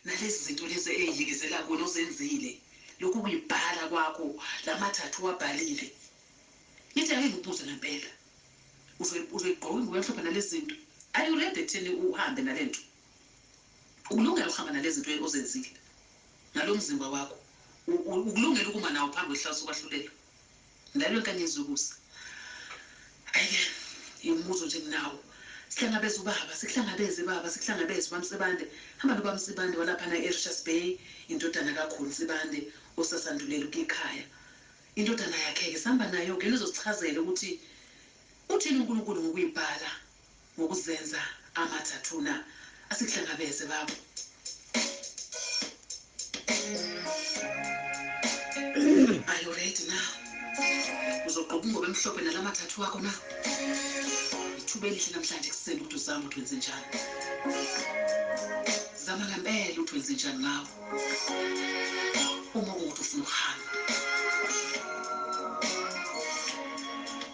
Nalezi zinto lezi ey'yikezela kona ozenzile, lokhu kuyibhala kwakho, lamathathu wabhalile. Ngithi ake ngikubuze ngempela, uzoyigqoka ingubo emhlophe nalezi zinto? Are you ready ekutheni uhambe nale nto? Ukulungela ukuhamba nalezi zinto ozenzile ngalo mzimba wakho, ukulungela ukuma nawo phambi kwesihlalo sokwahlulela ngalo nkanyezi yokusa? Ayike, imibuzo nje nginawo. Sihlangabeze ubaba, sikuhlangabeze baba, sikuhlangabeze uBamsibande. Hamba noBamsibande walaphana e-Richards Bay, indodana kakhulu Nsibande osasandulela ukuyikhaya. Indodana yakhe-ke sihamba nayo-ke, yena uzosichazela ukuthi uthini uNkulunkulu ngokuyibhala, ngokuzenza amathathuna. Asikuhlangabeze baba. Are you ready now? Uzogqoka ingubo emhlophe nalamathathu wakho na? Ithuba elihle namhlanje ekuseni ukuthi uzame ukuthi wenze njani. Zama ngempela ukuthi wenze njani ngawo. Uma kuwukuthi ufuna ukuhamba.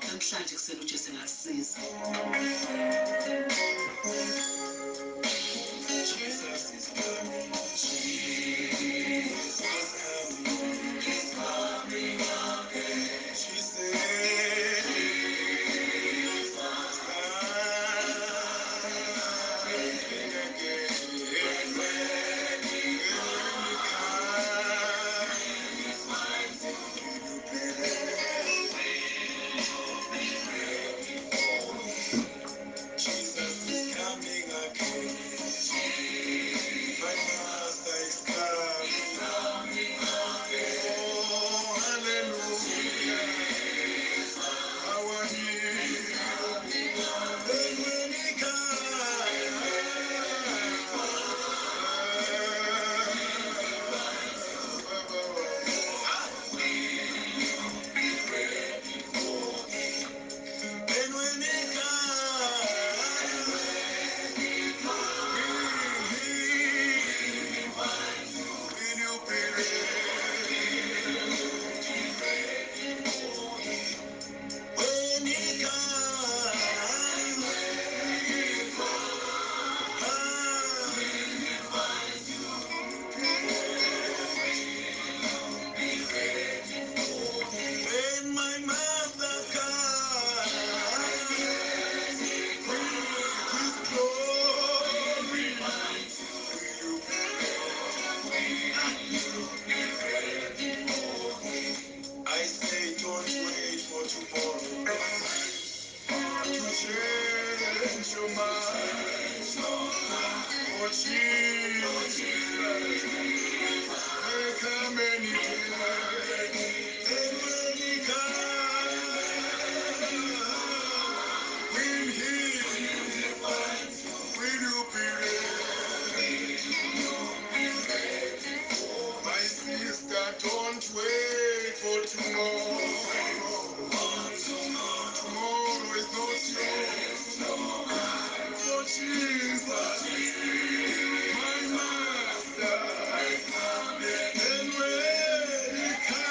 Namhlanje ekuseni uJesu engakusiza. Jesus is coming. Jesus is coming. He's coming again. She said, Jesus coming again. And when he comes, will you be ready? Ready for him? Jesus is coming again. My master is coming. Oh, hallelujah. Our hero. And when he comes, and when he comes, will you be ready? When he comes, when my master comes, with his glory, will you be ready? I say, don't wait for tomorrow to change your mind. For Jesus may come any day. And when he comes, will he, will you be ready? My sister, don't wait for tomorrow. Tomorrow is not yours. For Jesus, my master. And when he comes,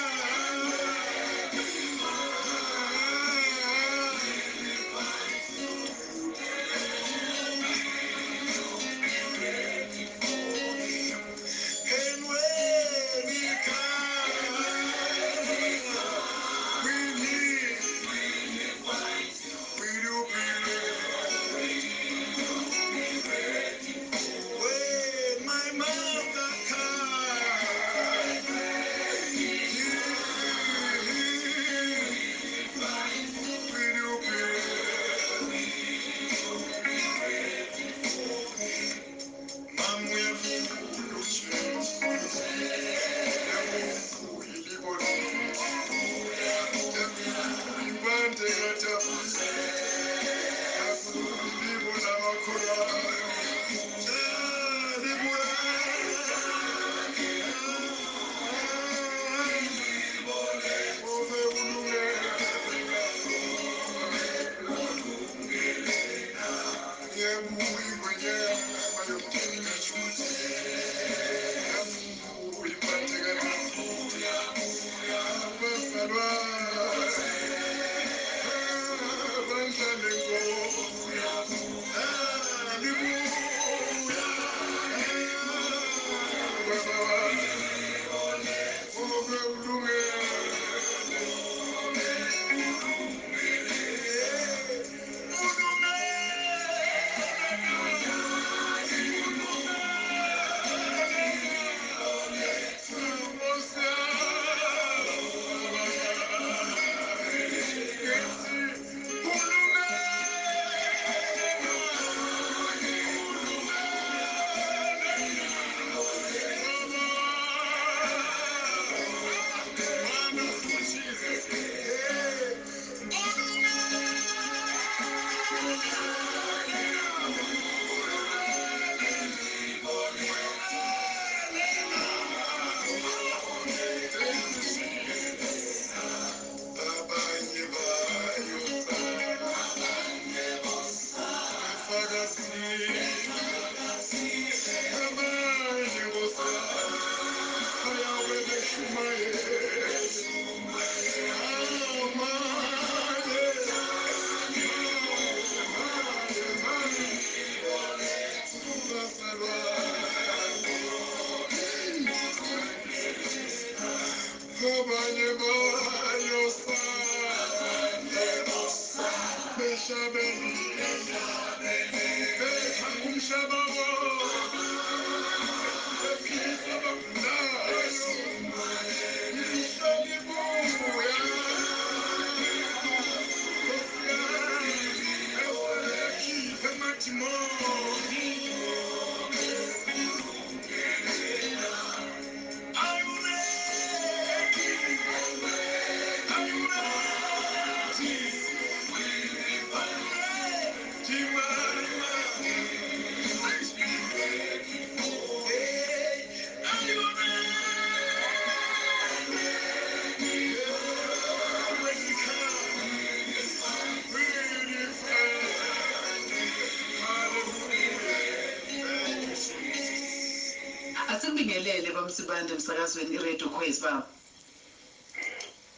Asikubingelele bamsibande emsakazweni iRadio Khwezi baba.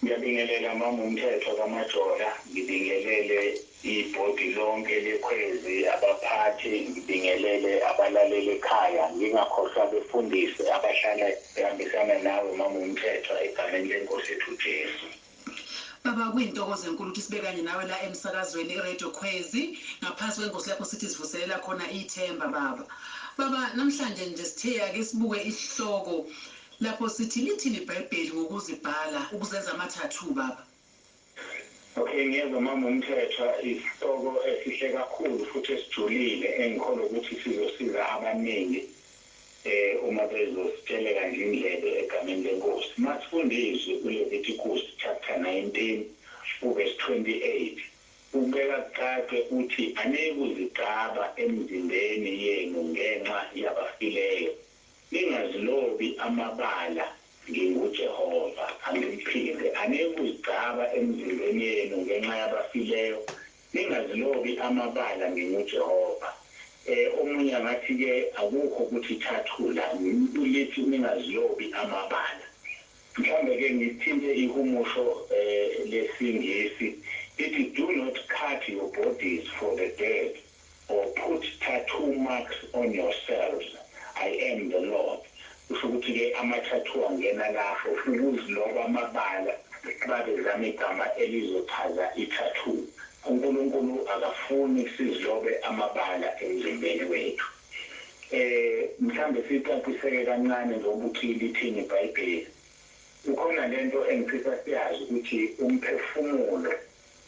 Ngiyabingelela mama uMthetho kaMajola, ngibingelele ibhodi lonke leKhwezi, abaphathi, ngibingelele abalaleli ekhaya, ngingakhohlwa befundisi abahlala behambisana nawe mama uMthetho egameni lenkosi yethu Jesu. Baba, kuyintokozo enkulu ukuthi sibe kanye nawe la emsakazweni iRadio Khwezi ngaphansi kwengosi lapho sithi sivuselela khona ithemba baba. Baba, namhlanje nje sithe ake sibuke isihloko lapho sithi lithini iBhayibheli ngokuzibhala ukuzenza ama-tattoo baba. Okay, ngiyezwa mama uMthetho, isihloko esihle kakhulu futhi esijulile engikholwa ukuthi sizosiza abaningi uma bezositsheleka nje indlebe egameni lenkosi. Masifunda izwi kuLeviticus chapter 19 uverse 28 ubeka kucace uthi anikuzigcaba emzimbeni yenu ngenxa yabafileyo, ningazilobi amabala, nginguJehova. Angikuphinde, anikuzigcaba emzimbeni yenu ngenxa yabafileyo, ningazilobi amabala, nginguJehova. Omunye angathi ke akukho ukuthi thathula ulithi ningazilobi amabala. Mhlambe ke ngithinte ihumusho lesingisi lithi do not cut your bodies for the dead or put tattoo marks on yourselves, I am the Lord. Kusho ukuthi ke ama-tattoo angena lapho, ukuziloba amabala babezama igama elizochaza i-tattoo. uNkulunkulu akafuni sizilobe amabala emzimbeni wethu. Mhlambe sicaciseke kancane njengoba uthi lithini iBhayibheli. Kukhona lento engifisa siyazi ukuthi umphefumulo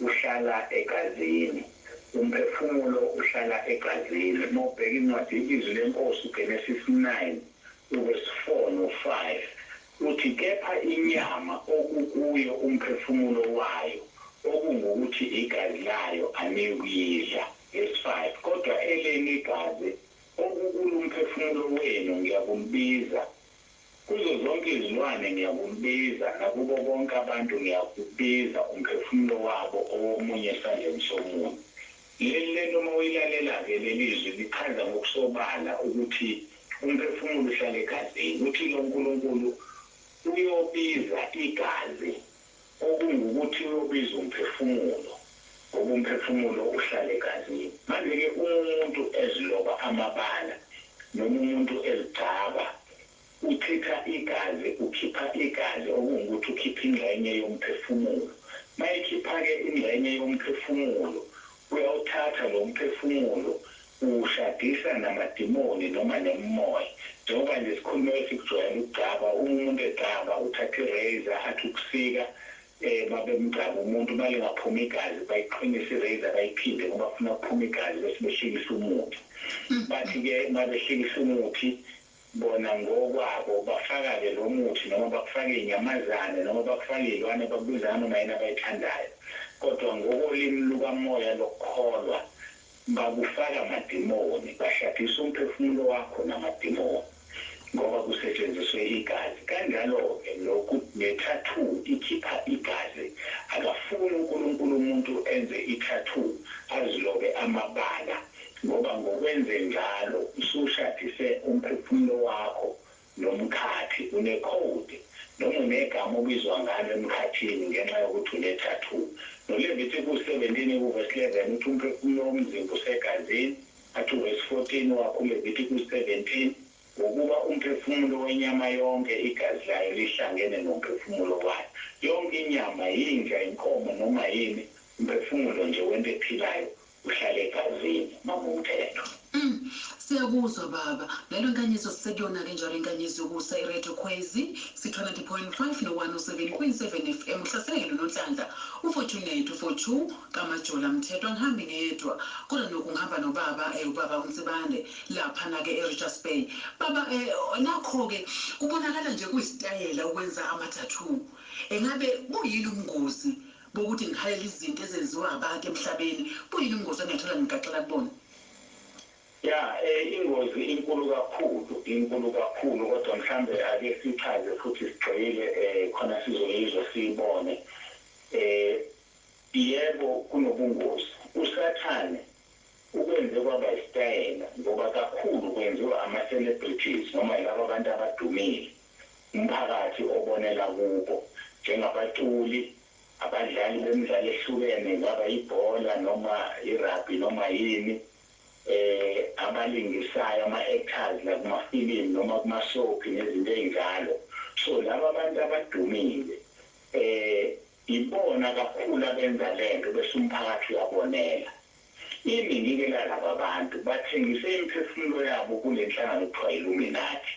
uhlala egazini. Umphefumulo uhlala egazini. Mawubheka incwadi izwi lenkosi uGenesis 9 uverse 4 no 5 uthi kepha inyama okukuyo umphefumulo wayo okungukuthi igazi layo anikuyidla. Verse 5 kodwa eleni igazi okukulo umphefumulo wenu ngiyakulibiza, kuzo zonke izilwane ngiyakulibiza, nakubo bonke abantu ngiyakubiza umphefumulo wabo owomunye esandleni somunye. Leli lento uma uyilalela-ke leli zwi lichaza ngokusobala ukuthi umphefumulo uhlala egazini. Uthi lo uNkulunkulu uyobiza igazi, okungukuthi uyobiza umphefumulo, ngoba umphefumulo uhlala egazini. Manje-ke uma umuntu eziloba amabala noma umuntu ezigcaba, uchitha igazi, ukhipha igazi, okungukuthi ukhipha ingxenye yomphefumulo. Mayikhipha-ke ingxenye yomphefumulo, uyawuthatha lo mphefumulo uwushadisa namadimoni noma nemimoya. Njengoba nje sikhuluma esikujwayele ukugcaba, uma umuntu egcaba uthatha i-razor athi ukusika, babemgcaba umuntu malingaphuma igazi bayiqinisa i-razor bayiphinde ngoba funa kuphuma igazi bese behlikisa umuthi. Bathi-ke mabehlikisa umuthi bona ngokwabo bafaka-ke lo muthi noma bakufake inyamazane noma bakufake iy'lwane, bakubiza noma yini abayithandayo. Kodwa ngokolimi lukamoya lokukholwa bakufaka amadimoni, bashadisa umphefumulo wakho namadimoni ngoba kusetshenziswe igazi. Kanjalo-ke lokhu ne-tattoo ikhipha igazi. Akafuni uNkulunkulu umuntu enze i-tattoo azilobe amabala, ngoba ngokwenze njalo usushadise umphefumulo wakho nomkhathi. Une-code noma unegama obizwa ngalo emkhathini ngenxa yokuthi une-tattoo. NoLevitikus 17 uverse 11 uthi umphefumulo womzimba usegazini, athi uverse 14 wakho uLevitikus 17 ngokuba umphefumulo wenyama yonke igazi layo lihlangene nomphefumulo wayo. Yonke inyama, yinja, inkomo noma yini, umphefumulo nje wento ephilayo uhlala egazini mama uMthetho. Siyakuzwa baba. Lelo nkanyiso sisekuyona-ke njalo inkanyezi yokusa iRadio Khwezi si-90.5 no-107.7 FM. Uhlaseleke noNhlanhla uFortunate u-42 kaMajola Mthetho. Angihambi ngedwa kodwa nokhu ngihamba nobaba ubaba uNsibande laphana-ke e-Richards Bay. Baba, nakho-ke kubonakala nje kuyisitayela ukwenza ama-tattoo. Engabe buyini ubungozi bokuthi ngihalela izinto ezenziwa abantu emhlabeni? Buyini ubungozi engingathola ngigaxela kubona? Ya, ingozi inkulu kakhulu, inkulu kakhulu, kodwa mhlambe ake sichaze futhi sigxile khona sizoyizwa siyibone. Yebo kunobungozi. uSathane Ukwenze kwaba isitayela ngoba kakhulu kwenziwa ama-celebrities noma yilabo abantu abadumile, umphakathi obonela kubo, njengabaculi, abadlali bemidlalo ehlukene, ngaba ibhola noma i-rugby noma yini, abalingisayo, ama-actors la kumafilimu noma kuma-soap nezinto ey'njalo. So laba abantu abadumile ibona kakhulu abenza lento, bese umphakathi uyabonela. Iningi-ke lalaba bantu bathengise imiphefumulo yabo kule nhlangano ekuthiwa Illuminati.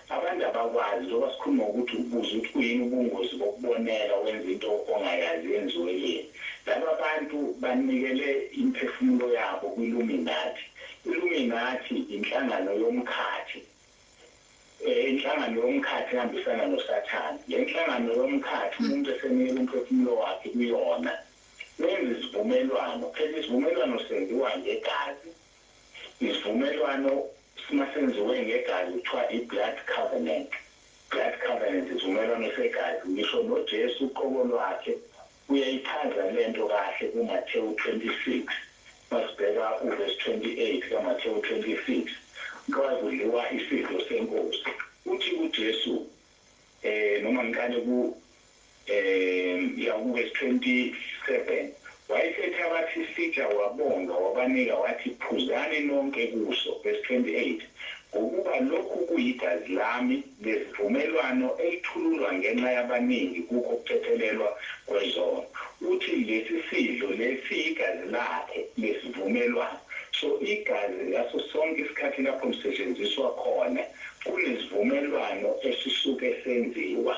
Abantu abakwazi, njengoba sikhuluma ngokuthi ubuze ukuthi kuyini ubungozi bokubonela wenza into ongayazi yenziweleni. Laba bantu banikele imiphefumulo yabo kwi-Illuminati. Illuminati inhlangano yomkhathi, inhlangano yomkhathi ehambisana noSathane. Le nhlangano yomkhathi umuntu esenikela umphefumulo wakhe kuyona, wenza isivumelwano. Phela isivumelwano senziwa ngegazi. Isivumelwano simasenziwe ngegazi kuthiwa i-blood covenant. Blood covenant, isivumelwano segazi. Ngisho noJesu uqobo lwakhe uyayichaza lento kahle kuMathewu 26. Masibheka uverse 28 kaMathewu 26, kwakudliwa isidlo senkosi. Uthi uJesu noma ngiqale ku ya kuverse 27, wayesethabatha isitsha, wabonga, wabanika, wathi, "Phuzani nonke kuso." Verse 28, "Ngokuba lokhu kuyigazi lami lesivumelwano elithululwa ngenxa yabaningi kukho ukuthethelelwa kwezono." Uthi lesi sidlo lesi igazi lakhe lesivumelwano. So igazi ngaso sonke isikhathi lapho lisetshenziswa khona kunesivumelwano esisuke senziwa.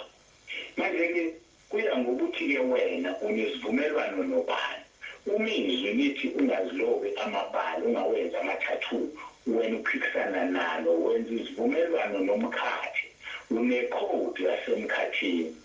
Manje-ke kuya ngokuthi-ke wena unesivumelwano nobani. Uma izwi lithi ungazilobi amabala, ungawenzi ama-tattoo, wena uphikisana nalo, wenza isivumelwano nomkhathi, unekhodi yasemkhathini.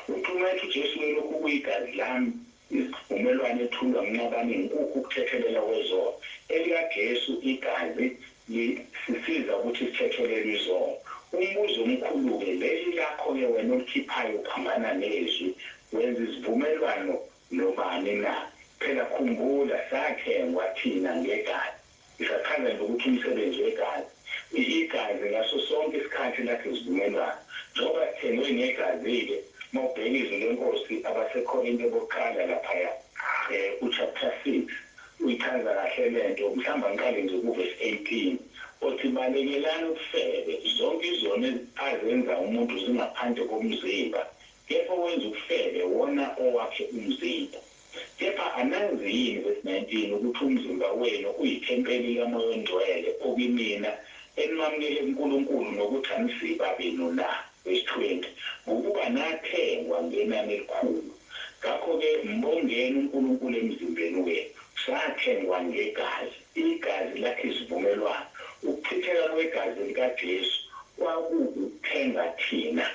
Uthi uma ethi uJesu lokhu kuyigazi lami, isivumelwano ethulwa ngenxa abaningi kukho ukuthethelela kwezono. ElikaJesu igazi lisisiza ukuthi sithethelelwe izono. Umbuzo omkhulu-ke leli lakho-ke wena olikhiphayo uphambana nezwi, wenza isivumelwano nobani na? Phela khumbula, sathengwa thina ngegazi. Ngisachaza nje ukuthi umsebenzi wegazi, igazi ngaso sonke isikhathi lakhe isivumelwano. Njengoba sithengwe ngegazi-ke, uma ubheka izwi lenkosi abaseKorinte bokuqala laphaya, uchapter 6 uyichaza kahle lento. Mhlawumbe angiqale nje kuvesi 18 othi, "Balekelani ubufebe. Zonke izono azenza umuntu zingaphandle komzimba, kepha wenza ubufebe wona owakhe umzimba. Kepha anazi yini," verse 19, "ukuthi umzimba wenu uyithempeli likaMoya oNgcwele okinina, enimamukele kuNkulunkulu, nokuthi anisiba benu na?" Verse 20, "Ngokuba nathengwa ngenani elikhulu, ngakho-ke mbongeni uNkulunkulu emzimbeni wenu." Sathengwa ngegazi. Igazi lakhe isivumelwano. Ukuchitheka kwegazi likaJesu kwakuwukuthenga thina.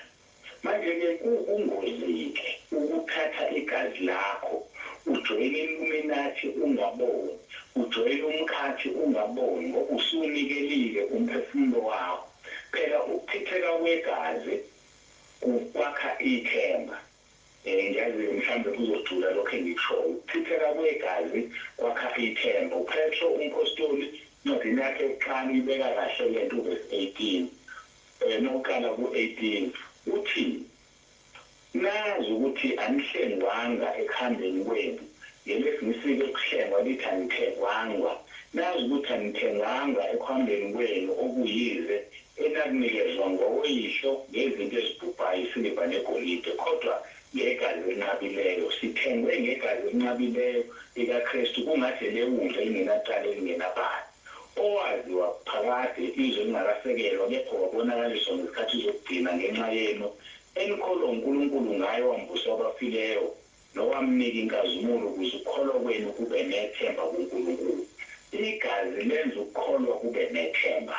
Manje-ke kuwubungozi-ke ukuthatha igazi lakho ujoyine Illuminati ungaboni, ujoyine umkhathi ungaboni, ngoba usunikelile umphefumulo wakho. Phela ukuchitheka kwegazi kwakha ithemba. Ngiyazi mhlawumbe kuzojula lokho engikushoyo. Ukuchitheka kwegazi kwakha ithemba. UPetro umpostoli incwadini yakhe yokuqala uyibeka kahle lento, uvesi 18, nokuqala ku-18, uthi, "Nazi ukuthi anihlengwanga ekuhambeni kwenu." NgelesiNgisi-ke kuhlengwa lithi anithengwangwa. "Nazi ukuthi anithengwanga ekuhambeni kwenu okuyize enakunikezwa ngowoyihlo ngezinto ezibhubhayo, isiliva negolide, kodwa ngegazi elinqabileyo." Sithengwe ngegazi elinqabileyo likaKristu, kungathi elewundlu elingenacala elingenabala, owaziwa phakade izwe lingakasekelwa, kepha wabonakaliswa ngesikhathi zokugcina ngenxa yenu, enikholwa uNkulunkulu ngaye owamvusa kwabafileyo nowamnika inkazimulo, ukuze ukukholwa kwenu kube nethemba kuNkulunkulu. Igazi lenza ukukholwa kube nethemba.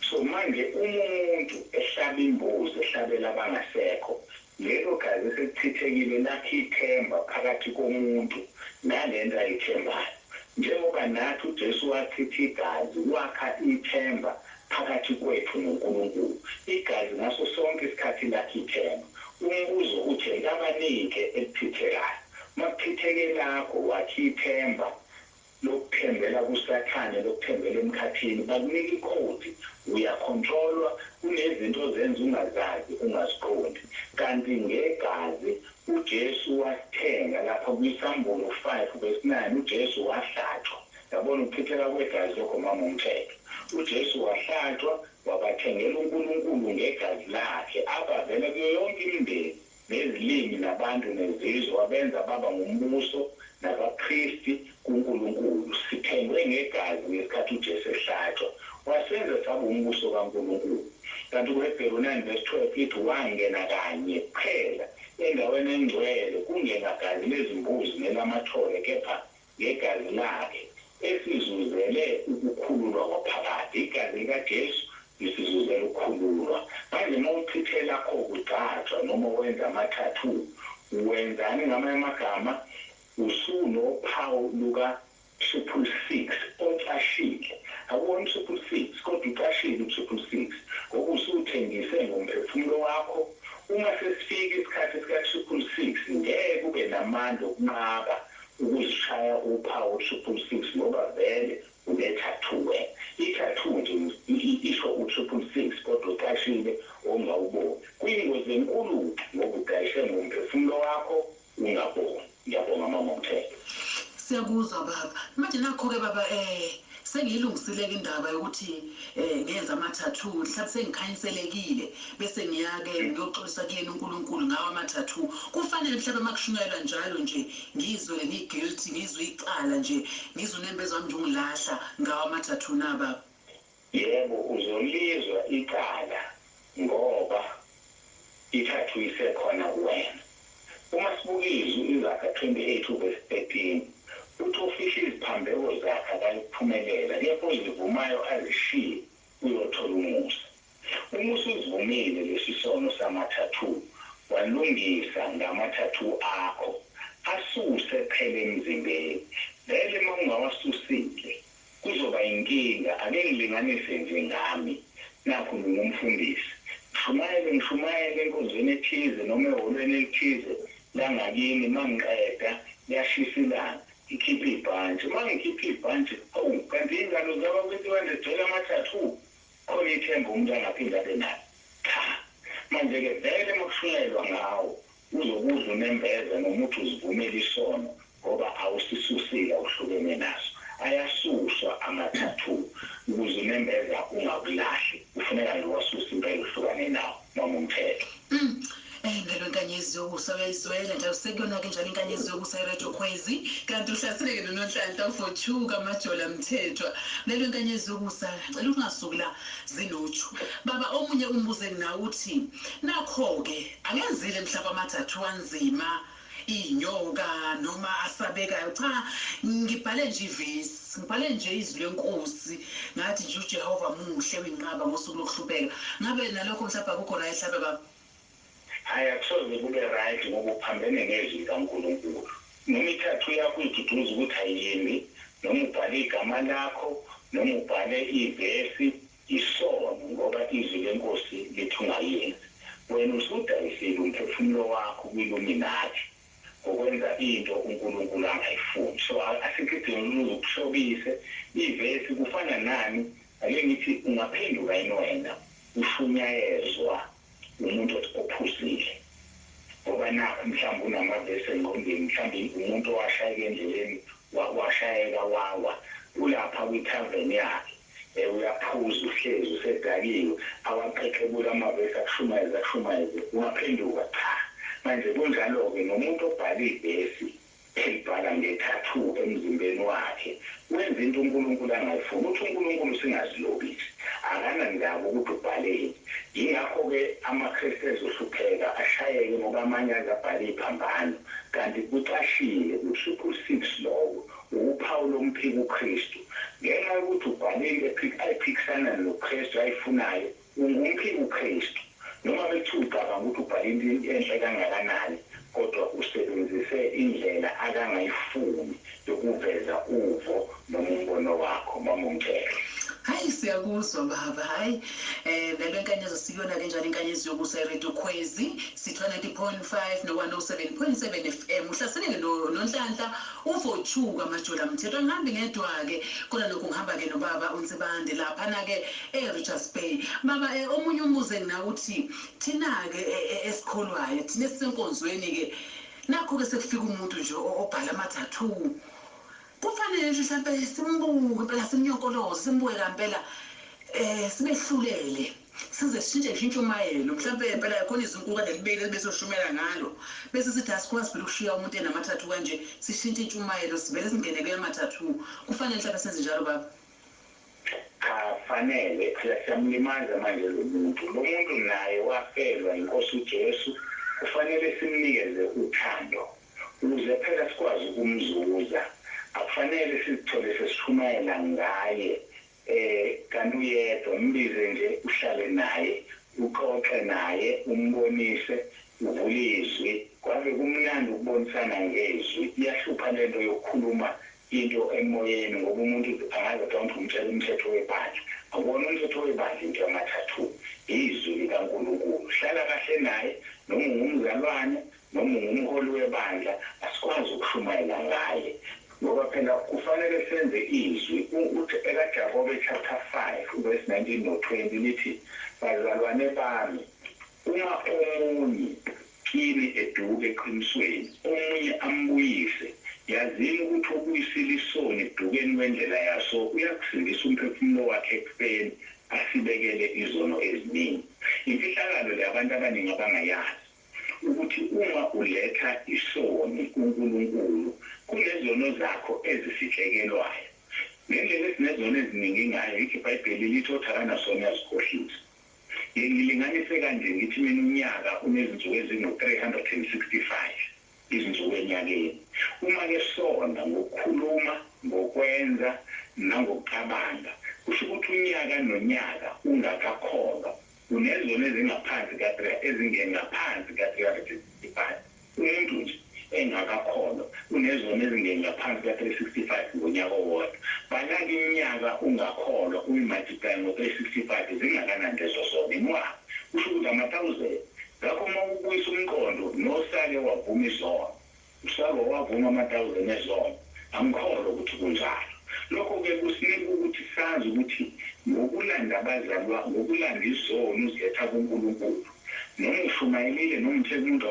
So manje uma umuntu ehlaba imbuzi ehlabela abangasekho, lelo gazi eselichithekile lakhe ithemba phakathi komuntu nalento ayithembayo, njengoba nathi uJesu wachitha igazi wakha ithemba phakathi kwethu noNkulunkulu. Igazi ngaso sonke isikhathi lakhe ithemba. Umbuzo uthi, elikabanike elichithekayo? Makuchitheke lakho, wakhe ithemba. Lokuthembela kuSathane, lokuthembela emkhathini, bakunika ikhodi, uyakhontrolwa, kunezinto ozenza ungazazi, ungaziqondi. Kanti ngegazi uJesu wasithenga lapha kwiSambulo 5 verse 9, uJesu wahlatshwa. Yabona ukuchitheka kwegazi lokho, mama umthetho. uJesu wahlatshwa, wabathengela uNkulunkulu ngegazi lakhe abavela kuyo yonke imindeni nezilimi nabantu nezizwe, wabenza baba ngumbuso nabapristi kuNkulunkulu. Sithengwe ngegazi ngesikhathi uJesu ehlatshwa, wasenza saba umbuso kaNkulunkulu. Kanti kuHebheru 9 verse 12 ithi wangena kanye kuphela endaweni engcwele, kungengagazi lezimbuzi nelamathole, kepha ngegazi lakhe esizuzele ukukhululwa kwaphakade. Igazi likaJesu lisizuzela ukukhululwa. Manje uma uchithela kho kugcatshwa noma wenza ama-tattoo, wenzani ngamanye amagama? Usunophawu luka 666 ocashile. Akuwona 666, kodwa ucashile u-666 ngoba usuthengise ngomphefumulo wakho. Uma sesifika isikhathi sika 666, ngeke ube namandla okunqaba ukuzishaya uphawu 666, ngoba vele une-tattoo wena. I-tattoo nje isho u-666, kodwa ucashile ongawuboni. Kuyingozi enkulu ngoba udayise ngomphefumulo wakho ungaboni. Ngiyabonga, mama umthetho. Siyakuzwa, baba. Manje nakho-ke, baba, sengiyilungisile-ke indaba yokuthi ngenza ama-tattoo, mhlawumbe sengikhanyiselekile, bese ngiya-ke ngiyoxolisa kuyena uNkulunkulu ngawo ama-tattoo. Kufanele mhlawumbe uma kushunyayelwa njalo nje ngizwe ngi-guilty, ngizwe icala nje, ngizwe unembeza wami nje ungilahla ngawo ama-tattoo na, baba? Yebo, uzolizwa icala ngoba i-tattoo isekhona kuwena. Uma sibuka izwi, iZaga 28 verse 13 uthi ofihla iziphambeko zakhe akayikuphumelela, kepha ozivumayo azishiye uyothola umusa. Uma usuzivumile lesi sono sama-tattoo, walungisa ngama-tattoo akho, asuse phela emzimbeni. Vele uma ungawasusile kuzoba inkinga. Ake ngilinganise nje ngami. Nakhu ngingumfundisi, ngishumayele ngishumayele enkonzweni ethize noma ehholweni elithize langakini. Uma ngiqeda liyashisa ilanga, ngikhiphe ibhantshi. Uma ngikhiphe ibhantshi, hawu, kanti ingalo zaba-twenty-one zigcwele ama-tattoo. Khona ithemba umuntu angaphinde abe nalo? Cha. Manje-ke vele uma kushunyayelwa ngawo uzokudla unembeza, noma uthi uzivumele isono, ngoba awusisusile, awuhlukene naso. Ayasuswa ama-tattoo ukuze unembeza ungakulahli. Kufuneka nje wasusa impela, uhlukane nawo, mama umthetho. Ngalo inkanyezi yokusa uyayizwela njalo, sekuyona-ke njalo inkanyezi yokusa iRadio Khwezi, kanti uhlaseleke noNonhlanhla for kaMajola Mthethwa. Lelo inkanyezi yokusa, cela ungasuki la zinoju, baba. Omunye umbuzo enginawo uthi nakho-ke angenzile mhlawumbe ama-tattoo anzima, iy'nyoka noma asabekayo. Cha, ngibhale nje ivesi, ngibhale nje izwi lenkosi, ngathi nje uJehova muhle, uyinqaba ngosuku lokuhlupheka. Ngabe nalokho mhlawumbe akukho right, mhlawumbe, baba? Hhayi, akusoze kube right ngoba uphambene nezwi likaNkulunkulu. Noma i-tattoo yakho uyiduduza ukuthi ayimbi, noma ubhale igama lakho, noma ubhale ivesi, isono, ngoba izwi lenkosi lithi ungayenzi. Wena usudayisile umphefumulo wakho kwi-Illuminati ngokwenza into uNkulunkulu angayifuni. So asikho isidingo ukuze ukuhlobise ivesi. Kufana nani? Ake ngithi ungaphenduka yini wena ushunyayezwa umuntu ophuzile, ngoba nakho mhlawumbe unamavesi engqondweni, mhlawumbe umuntu owashayeka endleleni, washayeka wawa, ulapha kwithaveni yakhe, uyaphuza, uhlezi usedakiwe, awaqeqebula amavesi, akushumayeze akushumayeze, ungaphenduka? Cha. Manje kunjalo-ke nomuntu obhala ivesi, elibhala nge-tattoo emzimbeni wakhe, wenza into uNkulunkulu angayifuni. Uthi uNkulunkulu singazilobisi, akanandaba ukuthi ubhaleni. Yingakho-ke amaKristu ezohlupheka, ashayeke, ngoba amanye aze abhale iy'phambano kanti kucashile u-666. Lowo ukuphawu lomphika uKristu. Ngenxa yokuthi ubhale into ayiphikisana noKristu ayifunayo, ungumphika uKristu. Noma bekuthiwa ucabanga ukuthi ubhale into enhle kangakanani, kodwa usebenzise indlela akangayifuni yokuveza uvo noma umbono wakho, mama umthetho. Hayi, siyakuzwa. Ngiyakuzwa baba. Hayi, lelo inkanyezi sikuyona ke njalo, inkanyezi yokusa iRadio Khwezi sithola 90.5 no 107.7 FM. Uhlaseleke noNhlanhla uVochuka Majola Mthetho. Ngihambi ngedwa ke khona lokhu, ngihamba ke nobaba uNsibande lapha ke eRichards Bay. Baba, omunye umuze ngina uthi thina ke esikholwayo, thina esisenkonzweni ke, nakho ke sekufika umuntu nje obhala ama-tattoo, kufanele nje mhlampe simbuke impela, simnyonkoloze, simbuke kampela, sibehlulele, size sishintshe nje intshumayelo. Mhlampe impela khona izinkulu kade libekile bese ushumela ngalo, bese sithi asikwazi phela ukushiya umuntu enama-tattoo kanje, sishintshe intshumayelo, sivele singene kuyama-tattoo. Kufanele mhlampe senze njalo, baba? Cha, fanele phela, siyamlimaza manje lo muntu. Lo muntu naye wafelwa inkosi uJesu, kufanele simnikeze uthando ukuze phela sikwazi ukumzuza. Akufanele sizithole sesishumayela ngaye kanti uyedwa. Mbize nje, uhlale naye, uxoxe naye, umbonise, uvule izwi. Kwave kumnandi ukubonisana ngezwi. Iyahlupha lento yokukhuluma into emoyeni, ngoba umuntu angaze ukuthi umtshela umthetho webandla. Akuwona umthetho webandla into yama-tattoo, izwi likaNkulunkulu. Hlala kahle naye, noma ungumzalwane noma ungumholi webandla, asikwazi ukushumayela ngaye, ngoba phela kufanele senze izwi. Uthi ekaJakobe chapter 5 verse 19 no 20 lithi, "Bazalwane bami, uma omunye kini eduke eqinisweni, omunye ambuyise, yazini ukuthi obuyisile isoni edukeni kwendlela yaso uyakusindisa umphefumulo wakhe ekufeni, asibekele izono eziningi." Imfihlakalo le abantu abaningi abangayazi ukuthi uma uletha isoni kuNkulunkulu, kunezono zakho ezisitshekelwayo. Ngendlela esinezono eziningi ngayo, ithi iBhayibheli lithi othi akanasona uyazikhohlisa. Ngilinganise kanje, ngithi mina unyaka unezinsuku ezingu-365 izinsuku enyakeni. Uma-ke sona ngokukhuluma, ngokwenza nangokucabanga, kusho ukuthi unyaka nonyaka ungakakholwa unezono ezingaphansi ezingengaphansi ka-365. Umuntu nje engakakholwa unezono ezingengaphansi ka-365 ngonyaka owodwa. Bala-ke iminyaka ungakholwa, uyi-multiply ngo-365, zingakanani lezo zono? Inqwaba, kusho ukuthi ama-thousand. Ngakho uma ubuyisa umqondo, nosake wavuma izono, usake wavuma ama-thousand ezono, angikholwa ukuthi kunjalo. Lokho-ke kusinika ukuthi sazi ukuthi ngokulanda abazalwa, ngokulanda izono uziletha kuNkulunkulu, noma ushumayelile, noma uthe kumuntu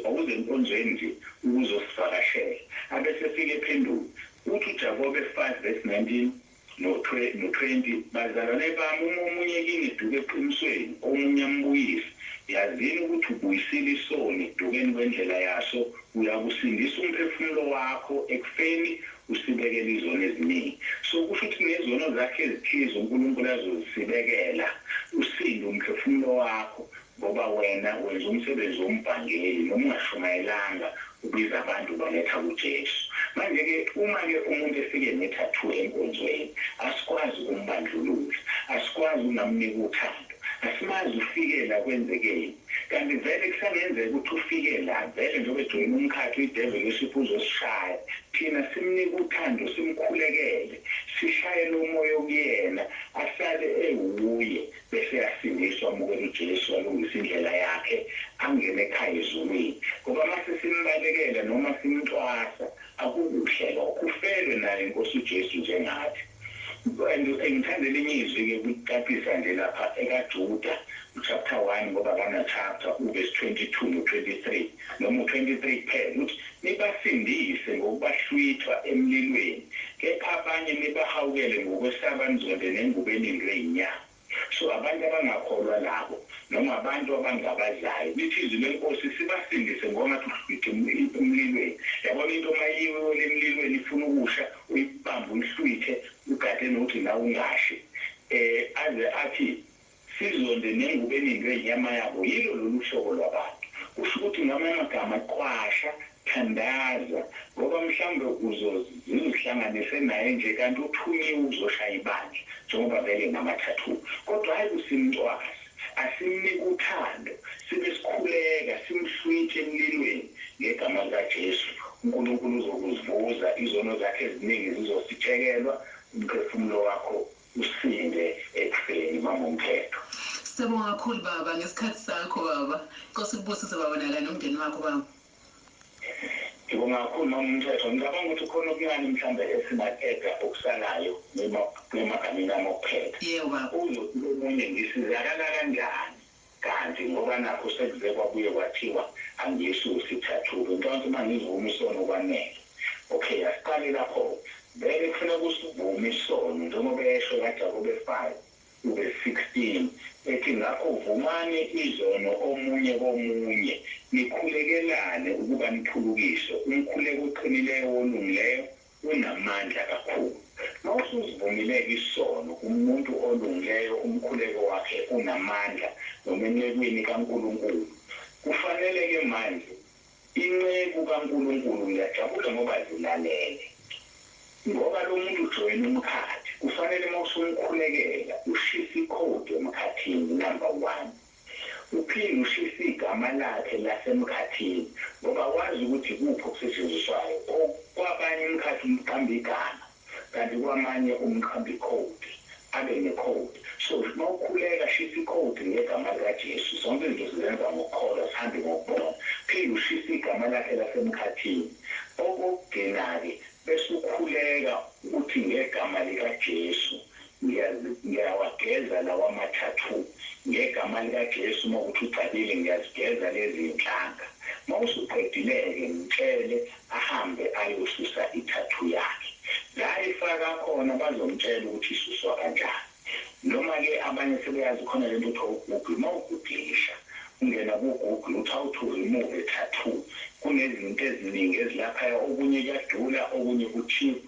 awuze enkonzweni nje ukuzosivakashela, abese efike ephendula, uthi uJakobe 5 verse 19 no-20, "Bazalwane bami, uma omunye kini eduke eqinisweni, omunye ambuyise, yazini ukuthi ubuyisile isoni edukeni kwendlela yaso, uyakusindisa umphefumulo wakho ekufeni, usibekele izono eziningi." So kusho ukuthi nezono zakhe ezithize uNkulunkulu azozisibekela, usinde umphefumulo wakho, ngoba wena wenza umsebenzi wombhangeli, noma ungashumayelanga, ubiza abantu baletha kuJesu. Manje-ke uma-ke umuntu efike ne-tattoo enkonzweni, asikwazi ukumbandlulula, asikwazi ukungamnika uthando. Asimazi ufike la kwenzekeni, kanti vele kusangenzeka ukuthi ufike la vele njengoba ejoyina umkhathi uyi-devil worship, uzosishaya. Thina simnike uthando, simkhulekele, sishaye lo moya okuyena, asale ewuye, bese yasindiswa, amukela uJesu, alungisa indlela yakhe, angene ekhaya ezulwini. Ngoba mase simbalekela noma simcwasa, akukuhle lokho. Ufelwe naye inkosi uJesu njengathi. And ngithanda elinye izwi-ke ukucacisa nje lapha ekaJuda chapter 1, ngoba kana chapter, uverse 22 no-23 noma u-23 kuphela, ukuthi nibasindise ngokubahlwithwa emlilweni, kepha abanye nibahawukele ngokwesaba, nizonde nengubo enindwe inyama. So abantu abangakholwa labo, noma abantu abangabazayo, lithi izwi lenkosi sibasindise ngongathi uhlwithe emlilweni. Yabona into uma iwele emlilweni ifuna ukusha, uyibambe, uyihlwithe, ugade nokuthi nawe ungashi. Aze athi sizonde nengubo enindwe inyama yabo. Yilo lolu hlobo lwabantu. Kusho ukuthi ngamanye amagama, qwasha, thandaza, ngoba mhlawumbe uzozihlanganise naye nje kanti uthunyiwe uzoshaya ibandla, njengoba vele nama-tattoo. Kodwa hhayi kusimcwasa, asimnike uthando, sibe sikhuleka, simhlwithe emlilweni ngegama likaJesu. uNkulunkulu uzokuzivuza izono zakhe eziningi, zizositshekelwa, umphefumulo wakho. Usinde ekufeni, mama uMthethwa. Siyabonga kakhulu baba ngesikhathi sakho baba. Inkosi ikubusise baba nakanye nomndeni wakho baba. Ngibonga kakhulu mama uMthethwa. Ngicabanga ukuthi khona okuncane mhlawumbe esingaqeda okusalayo emagameni ami okuphetha. Yebo baba. Uzothi omunye ngisizakala kanjani kanti ngoba nakho sekuze kwabuye kwathiwa angiyisusi i-tattoo. Ngicabanga ukuthi uma ngizivuma isono kwanele. Okay, asiqale lapho. Vele kufuneka usivume isono njengoba esho kaJakobe 5 ube 16 ethi ngakho vumani izono omunye komunye nikhulekelane ukuba niphulukiswe. Umkhuleko oqinileyo wolungileyo unamandla kakhulu. Uma usuzivumile-ke isono umuntu olungileyo umkhuleko wakhe unamandla noma encekwini kaNkulunkulu. Kufanele-ke manje inceku kaNkulunkulu, ngiyajabula ngoba zilalele, ngoba lo muntu ujoyina umkhathi, kufanele uma usumkhulekela ushise ikhodi emkhathini, number 1. Uphinde ushise igama lakhe lasemkhathini, ngoba wazi ukuthi kuphi okusetshenziswayo. Kwabanye umkhathi umqamba igama, kanti kwamanye umqamba ikhodi, abe nekhodi. So uma ukhuleka shisa ikhodi ngegama likaJesu. Zonke izinto sizenza ngokukholwa, sihambe ngokubona. Phinde ushise igama lakhe lasemkhathini. Okokugcina-ke bese ukhuleka uthi ngegama likaJesu ngiyawageza lawa ama-tattoo. Ngegama likaJesu uma ukuthi ugcabile ngiyazigeza lezi zinhlanga. Uma usuqedile-ke mtshele ahambe ayosusa i-tattoo yakhe. La ifaka khona bazomtshela ukuthi isuswa kanjani. Noma-ke abanye sebeyazi khona lento kuthiwa uGoogle. Uma ugooglisha ungena ku-Google uthi how to remove a tattoo, kunezinto eziningi ezilaphaya. Okunye kuyadula, okunye ku-cheap,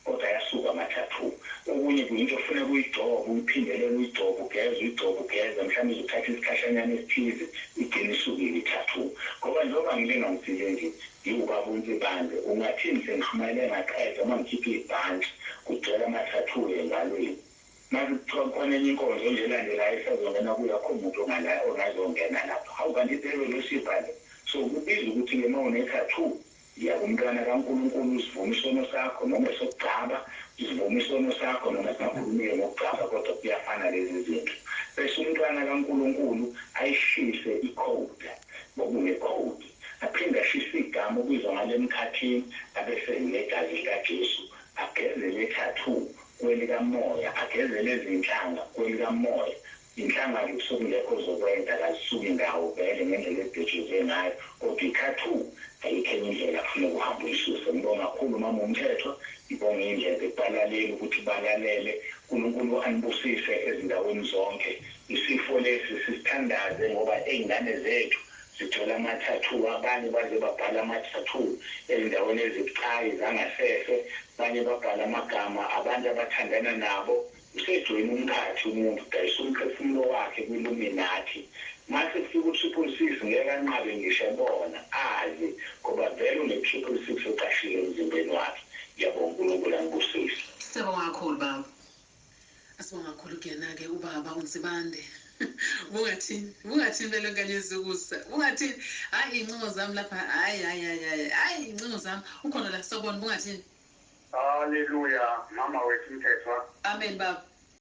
kodwa ayasuka ama-tattoo. Okunye kuyinto ofuneka uyigcobe, uyiphindelele, uyigcobe, ugeze, uyigcobe, ugeze, mhlawumbe izothatha isikhashanyana esithize, igcine isukile i-tattoo. Ngoba njengoba ngilinganisile nje ngiwubaba uNsibande, ungathini sengishumayele ngaqeda uma ngikhipha ibhantshi kugcwele ama-tattoo engalweni. Manje kuthiwa khona enye inkonzo nje elandelayo esazongena kuyo, akho muntu ongazongena lapho. Hawu, kanti ideveli usivale. So kubiza ukuthi-ke uma une-tattoo iya kumntwana kaNkulunkulu usivume isono sakho, noma esokugcaba usivume isono sakho, noma singakhulumile ngokugcaba, kodwa kuyafana lezi zinto. Bese umntwana kaNkulunkulu ayishise ikhodi, ngoba unekhodi, aphinde ashise igama obizwa ngale mkhathini, abese negazi likaJesu ageze le tattoo kwelikamoya, ageze lezi zinhlanga kwelikamoya. Inhlanga-ke kusuke kungekho ozokwenza, kazisuki ndawo vele ngendlela ezibhejezwe ngayo, kodwa i-tattoo ayikho enye indlela, kufuneka uhambe uyisuse. Ngibonga kakhulu mama uMthethwa, ngibonge indlebe kubalaleli ukuthi balalele. uNkulunkulu anibusise ezindaweni zonke. Isifo lesi sisithandaze ngoba ey'ngane zethu zithola ama-tattoo, abanye baze babhala ama-tattoo ezindaweni ezibucayi zangasese, abanye babhala amagama abantu abathandana nabo. Usejoyina umkhathi umuntu, udayisa umphefumulo wakhe kwi-Illuminati. Mase kufika u-666 ngeke anqabe ngisho ebona, azi ngoba vele une-666 ocashile emzimbeni wakhe. Ngiyabonga, uNkulunkulu angibusise. Siyabonga kakhulu baba. Asibonga kakhulu kuyena-ke ubaba uNsibande. Bungathini? Bungathini vele nkanyezi ukusa? Bungathini? Hayi iy'ncingo zami lapha, hayi hayi hayi hayi hayi iy'ncingo zami. Ukhona la sawubona, bungathini? Haleluya, mama wethu Mthethwa. Amen baba.